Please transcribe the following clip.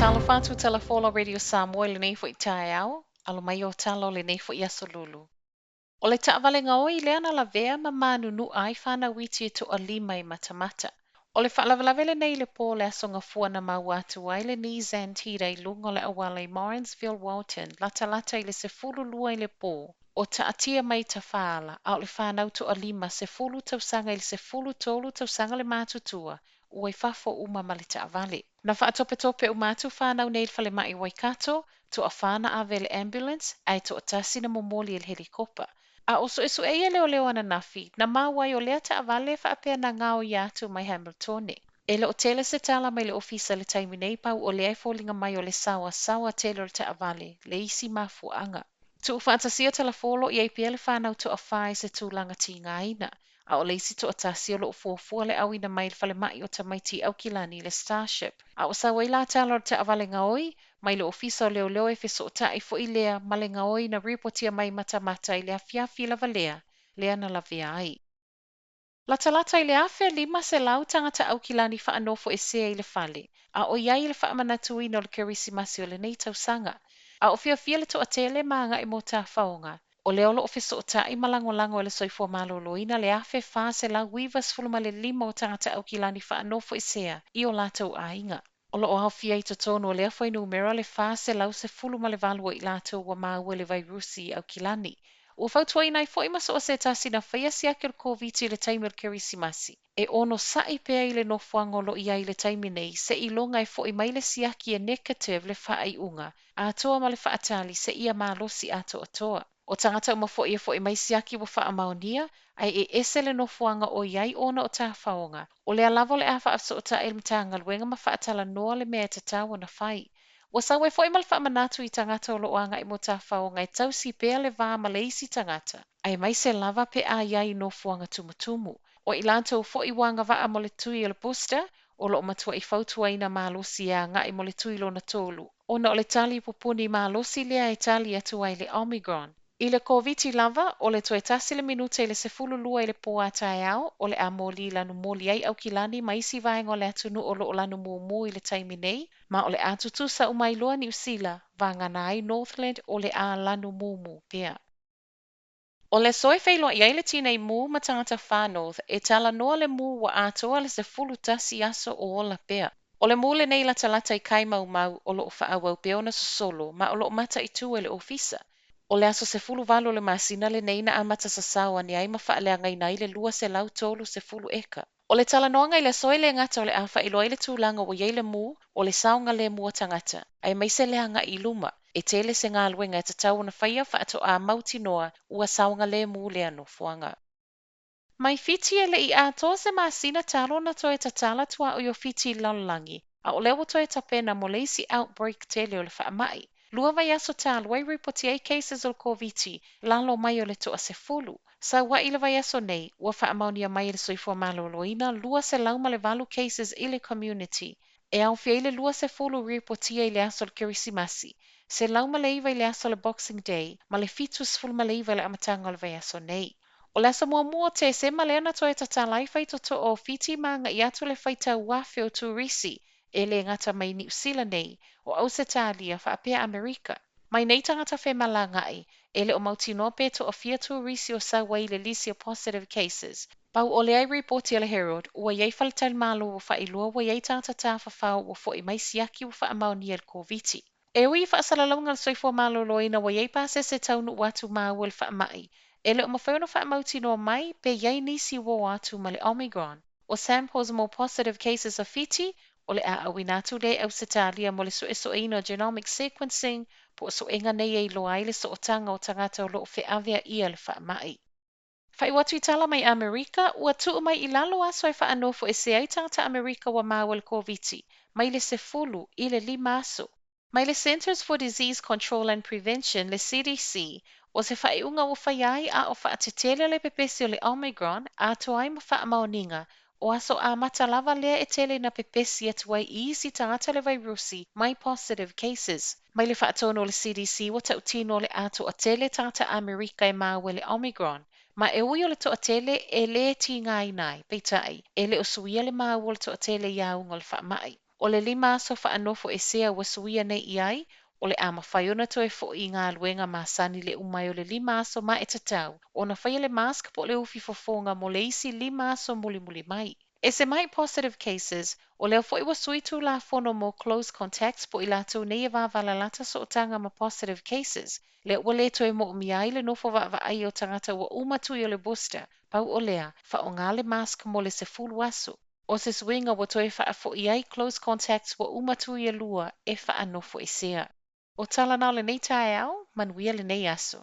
Talofa atu Talafola Radio Samoa i lenei foi taeao, alo mai o tala o lenei foi aso lulu. O le taavale gaoi lea na lavea ma manunua ai fanau iti e toalima i Matamata. O le faalavelave lenei i le po o le Aso Gafua na maua atu ai le Nissan Tiida i luga o le auala i Morrinsville Walton latalata i le 12 i le po o taatia mai Tafaala a o le fanau toalima 10 tausaga i le 13 tausaga le matutua ua i fafo uma ma le taavale. Na faatopetope uma atu fanau nei i le falemai i Waikato, toafa na ave i le ambulance ae toatasi na momoli e le helikopa. A o suesue ia leoleo ananafi, na maua ai o lea taavale faapea na gaoia atu mai Hamiltone. E le o tele se tala mai le ofisa i le taimi nei pau o lea e foliga mai o le saoasaoa tele o le taavale le isi mafuaaga. Tuufaatasia Talafolo i ai pea le fanau toafa i se tulaga tigaina, a o le isi toatasi o lo o fuafua le auina mai i le falemai o tamaiti i Aukilani i le Starship. A o sau ai la tala o le taavale gaoi mai le ofisa o leoleo e fesootai foi lea ma le gaoi na ripotia mai Matamata i le afiafi lava lea, lea na lavea ai. Latalata i le 1,500 tagata Aukilani faanofoesea i le fale, a o i ai i le faamanatuina o le Kerisimasi o lenei tausaga. A o fiafia le toatele ma agai mo tafaoga, o lea o lo o fesootai ma lagolago e le Soifua Maloloina le 1,495 o tagata Aukilani faanofoesea i o latou aiga. O lo o aofia i totonu o lea fuainumera le 418 o i latou ua maua i le vairusi i Aukilani. Ua fautuaina ai foi ma so o se tasi na faia siaki o le Koviti i le taimi o le Kerisimasi, e onosai pea i le nofoaga o lo o i ai i le taimi nei seiloga e foi mai le siaki e negative le faaiuga atoa ma le faatali seia malosi atoatoa. O tagata uma foi e foi mai siaki ua faamaonia, ae e ese le nofoaga o i ai ona o tafaoga, o lea lava o le a faafesootai le Matagaluega ma faatalanoa le mea e tatau ona fai. Ua sau ai foi ma le faamanatu i tagata o lo o agai mo tafaoga e tausi pea le va ma le isi tagata, aemaise lava pe a i ai i nofoaga tumutumu. O i latou foi ua agavaa mo le tui o le booster, o lo o matuai fautuaina malosi e agai mo le tui lona tolu, ona o le tali pupuni malosi lea e tali atu ai i le Omicron. I le Koviti lava, o le toe tasi le minute i le 12 i le po a taeao, o le a moli lanu moli ai Aukilani ma isi vaega o le atunuu o lo o lanu mumu i le taimi nei, ma o le a tutusa uma ai loa Niu Sila, vagana ai Northland o le a lanu mumu pea. O le aso e feiloai ai le Tinei Mu ma tagata Far North e talanoa le mu ua atoa le 11 aso o ola pea. O le mu lenei latalata i Kaimaumau o lo o faaauau pea ona sosolo ma o lo o mataitu e le ofisa. O le aso 18 o le masina lenei na amata sasao ane ai ma faaleagaina ai le 230 eka. O le talanoaga i le aso e le gata o le a faailoa ai le tulaga ua i ai le mu, o le saogalemu o tagata, aemaise le agai i luma, e tele se galuega e tatau ona faia faatoa mautinoa ua saogalemu lea nofoaga. Mai Fiti e le i atoa se masina talu ona toe tatala tuaoi o Fiti i le lalolagi, a o lea ua toe tapena mo le isi outbreak tele o le faamai. Lua vaiaso talu ai ripotia ai cases o le Koviti lalo mai o le toasefulu. Sau ai i le vaiaso nei, ua faamaonia mai e le Soifua Maloloina 208 cases i le community, e aofia ai le 20 ripotia i le aso o le Kerisimasi, 109 i le aso o le Boxing Day, ma le 79 i le amataga o le vaiaso nei. O le aso muamua o Tesema lea na toe tatala ai faitotoa o Fiti ma agai atu le faitau afe o turisi e le gata mai Niu Sila nei, o Ausetalia faapea Amerika. Mai nei tagata femalagaai, e le o mautinoa pe toafia turisi o sau ai i le lisi o positive cases. Pau o lea i ripoti a le Herald, ua i ai faletalimalo ua faailoa ua i ai tagata tafafao ua foi mai siaki ua faamaonia i le Koviti. E ui i faasalalauga a le Soifua Maloloina ua i ai pasese taunuu atu maua i le faamai, e le o mafai ona faamautinoa mai pe i ai nisi ua o atu ma le Omicron. O samples mo positive cases a Fiti, o le a auina atu lea i Ausetalia mo le suesueina o genomic sequencing po o suega nei e iloa ai le sootaga o tagata o lo o feaveaia le faamai. Faaiu atu i tala mai Amerika, ua tuu mai i lalo aso e faanofoesea ai tagata Amerika ua maua i le Koviti, mai le 10 i le 5 aso. Mai le Centers for Disease Control and Prevention, le CDC, o se faaiuga ua faia ai a o faatetele le pepesi o le Omicron atoa ai ma faamaoniga, o aso amata lava lea e tele ina pepesi atu ai i isi tagata le vairusi mai positive cases. Mai le faatonu o le CDC ua tautino o le a toatele tagata Amerika e maua i le Omicron, ma e ui o le toatele e le tigaina ai, peitai, e le o suia le maua o le toatele i auga o le faamai. O le lima aso faanofoesea ua suia nei i ai, o le a mafai ona toe fo'i i galuega masani le uma ai o le lima aso ma e tatau ona faia le mask po o le ufi fofoga mo le isi lima aso mulimuli mai. Ese mai positive cases, o lea foi ua sui tulafono mo close contacts po o i latou nei e vavalalata sootaga ma positive cases, lea ua le toe moomia ai le nofo vaavaai o tagata ua uma tui o le booster, pau o lea, faaaoga le mask mo le 10 aso. O se suiga ua toe faafoi ai close contacts ua uma tui e lua e faanofoesea. O tala na o lenei taeao, manuia lenei aso.